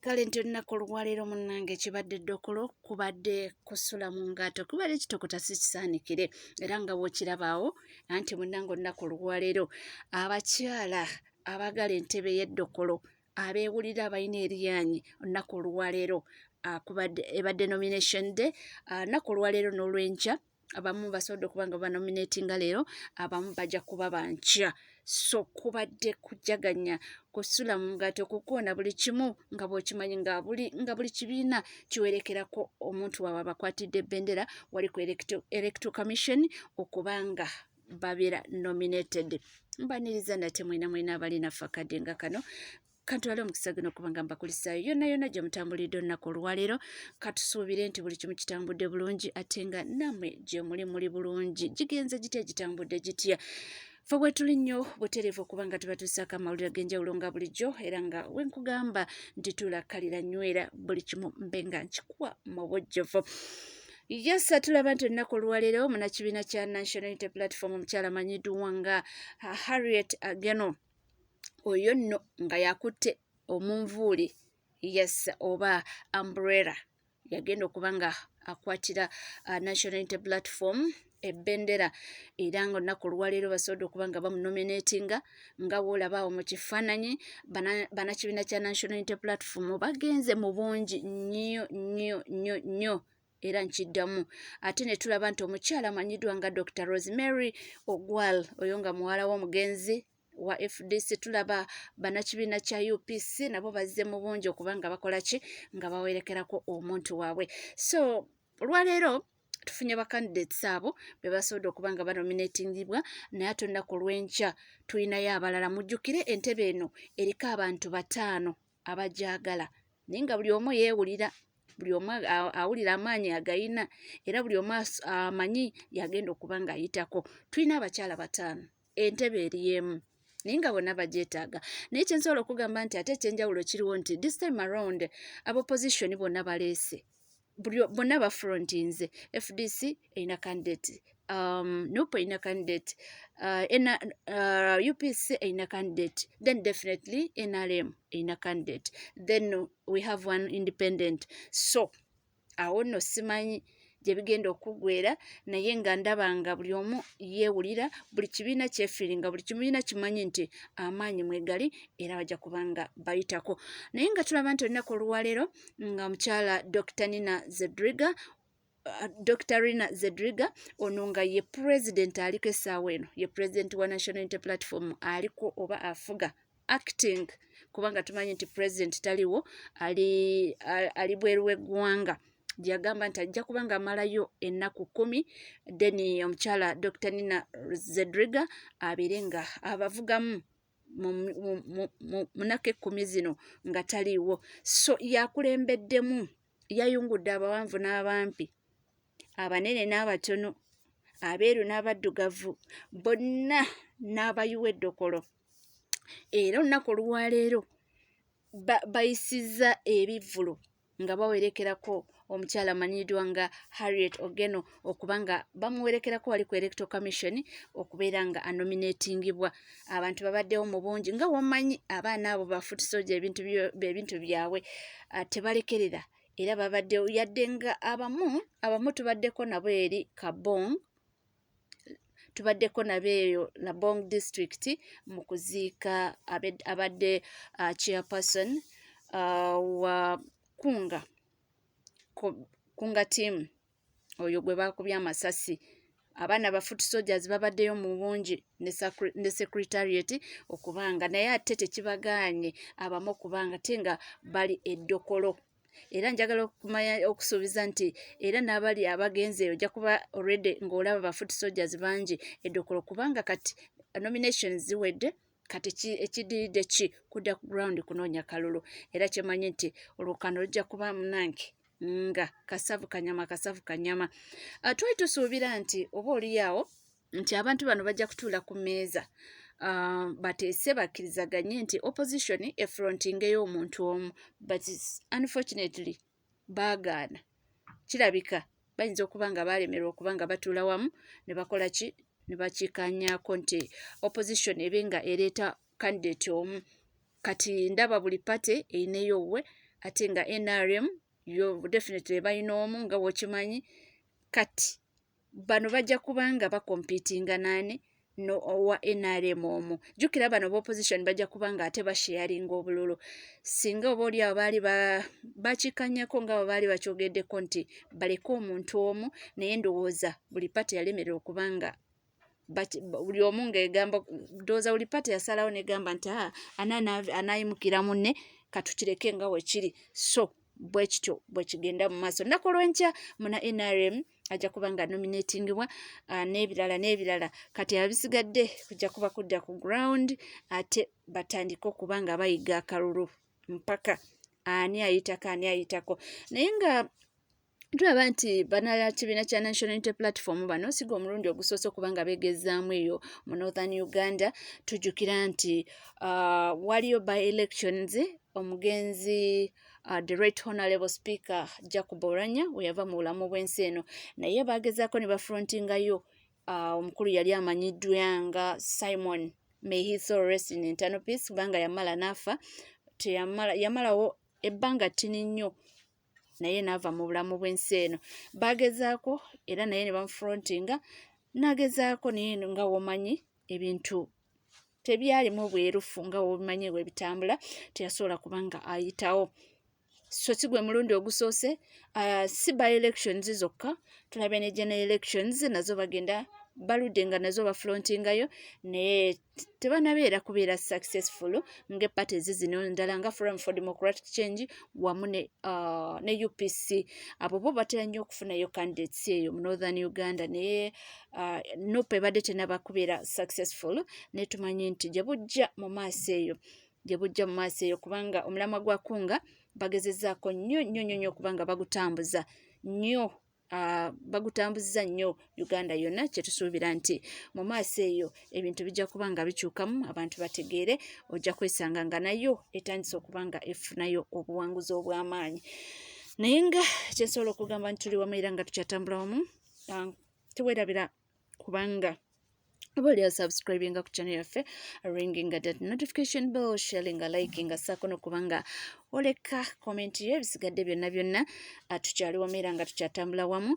Kale nti olunaku olwaleero munnange kibadde ddokolo, kubadde kusula mu ngatto, kubadde kitokota si kisaanikire, era nga bw'okirabaawo anti munnange olunaku olwaleero abakyala abaagala entebe y'eddokolo abeewulira abalina eryanyi olunaku olwaleero kubadde ebadde nomination day olunaku olwaleero n'olwenkya. Abamu basobodde okuba nga banominatinga leero, abamu bajja kuba bankya. So kubadde kujaganya, kusula mu ngatto, kukoona buli kimu nga bw'okimanyi nga buli kibiina kiwerekerako omuntu waabwe abakwatidde ebendera wali ku Electoral Commission okuba nga babeera nominated. Mbaniriza nate mwena mwena abali naffe akadde nga kano. Kantwale omukisa guno okuba nga mbakulisaayo yonna yonna gye mutambulidde olunaku olwaleero. Katusuubire nti buli kimu kitambudde bulungi, ate nga nammwe gye muli muli bulungi. Gigenze gitya? Gitambudde gitya? Ffe bwe tuli nnyo butereevu okuba nga tubatuusaako amawulire ag'enjawulo nga bulijjo, era nga we nkugamba nti tuulakalira nywera buli kimu mbe nga nkikuwa mu bujjuvu. Yes, tulaba nti olunaku olwaleero munnakibiina kya National Unity Platform, omukyala amanyiddwa nga Harriet Ageno, oyo nno nga yakutte omunvuuli, yes, oba umbrella, yagenda okuba nga akwatira National Unity Platform ebendera, era nga olunaku olwaleero basobodde okuba nga bamunominatinga nga woolaba awo mu kifaananyi. Bannakibiina kya National Unity Platform bagenze mu bungi nnyo nnyo nnyo nnyo, era nkiddamu ate ne tulaba nti omukyala amanyiddwa nga Dr Rosemary Ogwal, oyo nga muwala w'omugenzi wa FDC. Tulaba bannakibiina kya UPC nabo bazze mu bungi okuba nga bakola ki? Nga bawerekerako omuntu waabwe. So olwaleero tufunye ba candidates abo be basobodde okuba nga banominatingibwa, naye ate olunaku olw'enkya tulinayo abalala. Mujjukire entebe eno eriko abantu bataano abagyagala, naye nga buli omu yeewulira, buli omu awulira amaanyi agayina, era buli omu amanyi yagenda okuba ng'ayitako. Tulina abakyala bataano, entebe eri emu, naye nga bonna bagyetaaga. Naye kyensobola okugamba nti ate ekyenjawulo kiriwo nti this time around abopposition bonna baleese, bonna bafrontinze. FDC erina candidate, NUP erina candidate, UPC erina candidate, then definitely NRM erina candidate, then we have one independent. So awo nno simanyi gye bigenda okuggwera, naye nga ndaba nga buli omu yeewulira, buli kibiina kyefiiringa, buli kibiina kimanyi nti amaanyi mwegali era bajja kuba nga bayitako. Naye nga tulaba nti olunaku olwaleero nga mukyala Dr Nina Zedriga, Dr Rina Zedriga, ono nga ye president aliko essaawa eno, ye president wa National Unity Platform aliko oba afuga acting, kubanga tumanyi nti president taliwo, ali bweru w'eggwanga, gyeyagamba nti ajja kuba nga amalayo ennaku 10, then omukyala Dr Nina Zedriga abeere nga abavugamu mu nnaku 10 zino nga taliiwo. So yakulembeddemu, yayungudde abawanvu n'abampi, abanene n'abatono, abeeru n'abaddugavu, bonna n'abayiwa eddokolo. Era olunaku olwaleero bayisizza ebivvulu nga bawerekerako omukyala amanyiddwa nga Harriet Ogeno, okuba nga bamuwerekerako wali ku Electoral Commission okubeera nga anominatingibwa. Abantu babaddewo mu bungi. Nga womanyi abaana abo ba foot soldier, ebintu byabwe tebalekerera, era babaddewo, yadde nga abamu tubaddeko nabo eri Kabong, tubaddeko nabo eyo Labong District mu kuziika abadde chairperson wa Kunga team, oyo gwe baakubye amasasi. Abaana ba foot soldiers babaddeyo mu bungi ne secretariat okubanga, naye ate tekibagaanye abamu okubanga ate nga bali eddokolo. Era njagala okumanya okusuubiza nti era n'abali abagenze ojja kuba already ng'olaba ba foot soldiers bangi eddokolo, kubanga kati nominations ziwedde. Kati ekiddiridde ki? Kudda ku ground kunoonya kalulu. Era kyemanyi nti olukano lujja kuba munange nga kasavu kanyama, kasavu kanyama. Twali tusuubira nti oba oliawo nti abantu bano bajja kutuula ku mmeeza, bateese, bakkirizaganye nti opposition efrontingeyo omuntu omu, but unfortunately baagaana. Kirabika bayinza okuba nga baalemerwa okuba nga batuula wamu ne bakola ki, ne bakiikanyaako nti opposition ebe nga ereeta candidate omu. Kati ndaba buli party erinayo owuwe. Ate nga NRM yo definitely balina omu nga bw'okimanyi. Kati bano bajja kubanga bakompitinga naani? No owa NRM omu. Jjukira bano ba opposition bajja kubanga ate basharinga obululu. Singa oba oli awo baali bakikanyako nga bwe baali bakyogeddeko nti baleke omuntu omu, naye ndowooza buli party yalemererwa okubanga buli omu ng'egamba, ndowooza buli party yasalawo n'egamba nti ani anaayimukira munne, katukireke nga bwe kiri. So bwe kityo bwe kigenda mu maaso. Olunaku olw'enkya muna NRM ajja kuba nga nominatingibwa n'ebirala n'ebirala. Kati abisigadde kujja kuba kudda ku ground ate batandike okuba nga bayiga akalulu mpaka ani ayitako, ani ayitako. Naye nga tulaba nti bannakibiina kya National Unity Platform bano siga omulundi ogusoose okuba nga beegezaamu eyo mu Northern Uganda. Tujjukira nti waliyo by elections, omugenzi the right honorable Speaker Jacob Oulanyah we yava mu bulamu bw'ensi eno, naye bagezaako ne bafrontingayo omukulu yali amanyiddwa nga Simon, may his soul rest in eternal peace, kubanga yamala n'afa, teyamala, yamalawo ebbanga ttini nnyo naye n'ava mu bulamu bw'ensi eno. Bagezaako era naye ne bamufrontinga n'agezaako, naye nga womanyi ebintu tebyalimu bwerufu nga wobimanyi bwe bitambula, teyasobola kubanga ayitawo. So si gwe mulundi ogusoose, si by elections zokka, tulabye ne general elections nazo bagenda baludde nga nazo bafrontingayo, naye tebanabeera kubeera successful ng'eparty ezi zino ndala nga Forum for Democratic Change wamu ne UPC. Abo bo batera nnyo okufunayo candidates eyo mu Northern Uganda, naye NUP ebadde tenaba kubeera successful. Naye tumanyi nti gye bujja mu maaso eyo, gye bujja mu maaso eyo, kubanga omulamwa gwa Kunga bagezezzaako nnyo nnyo nnyo nnyo okubanga bagutambuza nnyo, bagutambuzza nnyo Uganda yonna. Kyetusuubira nti mu maaso eyo ebintu bijja kuba nga bikyukamu, abantu bategeere, ojja kwesanga nga nayo etandise okuba nga efunayo obuwanguzi obw'amaanyi. Naye nga kyensobola okugamba nti tuli wamu era nga tukyatambula wamu. Teweerabira kubanga oba oli subscribinga ku channel yaffe, ringinga that notification bell, sharinga, likinga, saako nokubanga oleka comment yo. Ebisigadde byonna byonna tukyali wamu era nga tukyatambula wamu,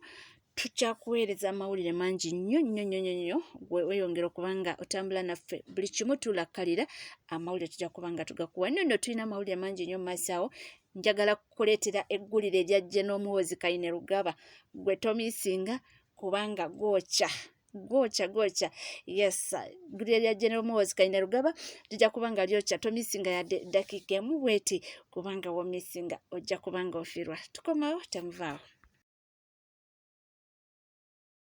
tukyakuweereza amawulire mangi nnyo nnyo nnyo nnyo nnyo. Weeyongera okuba nga otambula naffe, buli kimu tulakkalira amawulire tujja kuba nga tugakuwa. Nno nno tulina amawulire mangi nnyo mu maaso awo. Njagala kukuleetera eggulire erya General Muhoozi Kainerugaba, gwe tomisinga kubanga gwokya, gwokya, gwokya. Yes, eggulire lya General Muhoozi Kainerugaba lijja kuba nga lyokya. Tomisinga yadde ddakiika emu bweti, kubanga womisinga ojja kuba nga ofiirwa. Tukomawo, temuvaawo.